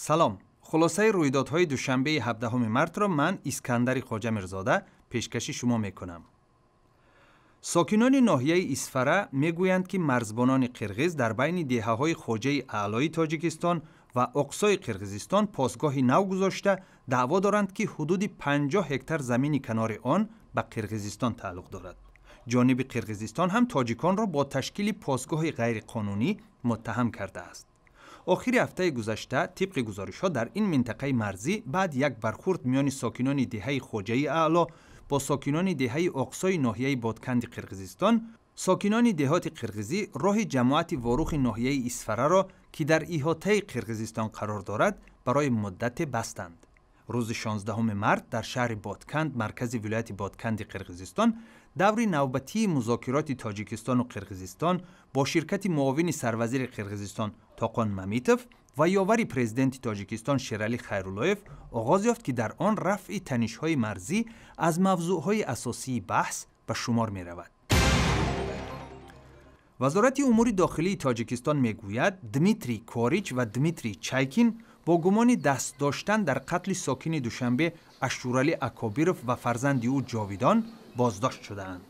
Салом. Хулосаи рӯйдодҳои душанбеи 17 мартро ман, Искандари Хоҷамирзода, пешкаши шумо мекунам. Сокинони ноҳияи Исфара мегӯянд, ки марзбонони қирғиз дар байни деҳаҳои Хоҷаи Аълои Тоҷикистон ва Оқсои Қирғизистон посгоҳи нав гузошта, даъво доранд, ки ҳудуди 50 гектар замини канори он ба Қирғизистон тааллуқ дорад. Ҷониби Қирғизистон ҳам тоҷиконро бо ташкили посгоҳи ғайриқонунӣ муттаҳам кардааст. Охири ҳафтаи гузашта, тибқи гузоришҳо, дар ин минтақаи марзӣ баъд як бархурд миёни сокинони деҳаи Хоҷаи Аъло бо сокинони деҳаи Оқсои ноҳияи Ботканди Қирғизистон, сокинони деҳоти қирғизӣ роҳи ҷамоати Ворухи ноҳияи Исфараро, ки дар иҳотаи Қирғизистон қарор дорад, барои муддате бастанд. Рӯзи 16 март дар шаҳри Ботканд, маркази вилояти Ботканди Қирғизистон, даври навбатии музокироти Тоҷикистону Қирғизистон бо ширкати муовини сарвазири Қирғизистон Тоқон Мамитов ва ёвари президенти Тоҷикистон Шералӣ Хайруллоев оғоз ёфт, ки дар он рафъи танишҳои марзӣ аз мавзӯъҳои асосии баҳс ба шумор меравад. Вазорати умури дохилии Тоҷикистон мегӯяд, Дмитрий Корич ва Дмитрий Чайкин бо гумони даст доштан дар қатли сокини Душанбе Ашуралӣ Акобиров ва фарзанди ӯ Ҷовидон боздошт шудаанд.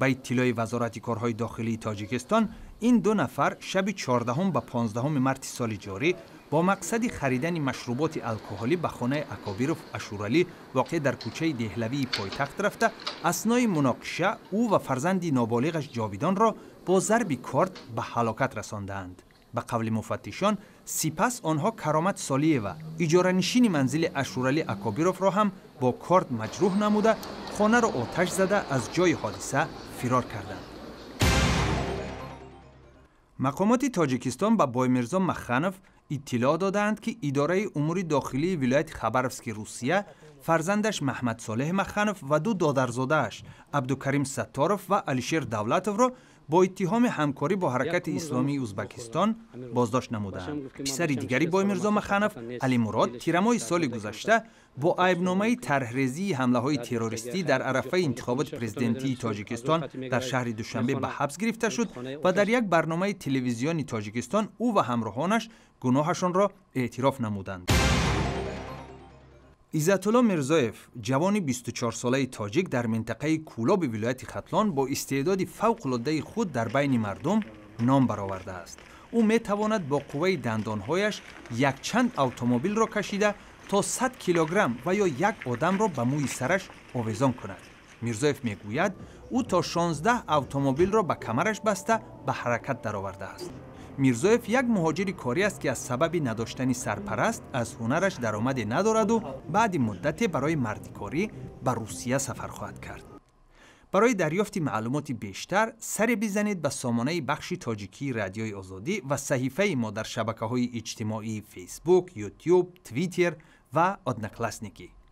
Ба иттилои Вазорати корҳои дохилии Тоҷикистон, ин ду нафар шаби 14 ба 15 марти соли ҷорӣ бо мақсади харидани машруботи алкоҳолӣ ба хонаи Акобиров Ашуралӣ, воқеъ дар кӯчаи Деҳлавии пойтахт, рафта, аснои муноқиша ӯ ва фарзанди ноболиғаш Ҷовидонро бо зарби корд ба ҳалокат расондаанд. Ба қавли муфаттишон, сипас онҳо Каромат Солиева, иҷоранишини манзили Ашуралӣ Акобировро ҳам бо корд маҷрӯҳ намуда, хонаро оташ зада, аз ҷои ҳодиса фирор карданд. Мақомоти Тоҷикистон ба Боймирзо Маханов иттилоъ додаанд, ки идораи умури дохилии вилояти Хабаровски Русия фарзандаш Маҳмадсолеҳ Маханов ва ду додарзодааш Абдукарим Сатторов ва Алишер Давлатовро бо иттиҳоми ҳамкорӣ бо Ҳаракати Исломии Узбакистон боздошт намудаанд. Писари дигари Боймирзо Маханов, Алимурод, тирамоҳи соли гузашта бо айбномаи тарҳрезии ҳамлаҳои террористӣ дар арафаи интихоботи президентии Тоҷикистон дар шаҳри Душанбе ба ҳабс гирифта шуд ва дар як барномаи телевизиони Тоҷикистон ӯ ва ҳамроҳонаш гуноҳашонро эътироф намуданд. Иззатулло Мирзоев, ҷавони 24-солаи тоҷик, дар минтақаи Кӯлоби вилояти Хатлон бо истеъдоди фавқулоддаи худ дар байни мардум ном баровардааст. Ӯ метавонад бо қувваи дандонҳояш якчанд автомобилро кашида, то 100 килограмм ва ё як одамро ба мӯи сараш овезон кунад. Мирзоев мегӯяд, ӯ то 16 автомобилро ба камараш баста, ба ҳаракат даровардааст. Мирзоев як муҳоҷири корӣ аст, ки аз сабаби надоштани сарпараст аз ҳунараш даромаде надораду баъди муддате барои мардикорӣ ба Русия сафар хоҳад кард. Барои дарёфти маълумоти бештар саре бизанед ба сомонаи бахши тоҷикии Радиои Озодӣ ва саҳифаи мо дар шабакаҳои иҷтимоии Фейсбук, Ютюб, Твиттер ва Одноклассники.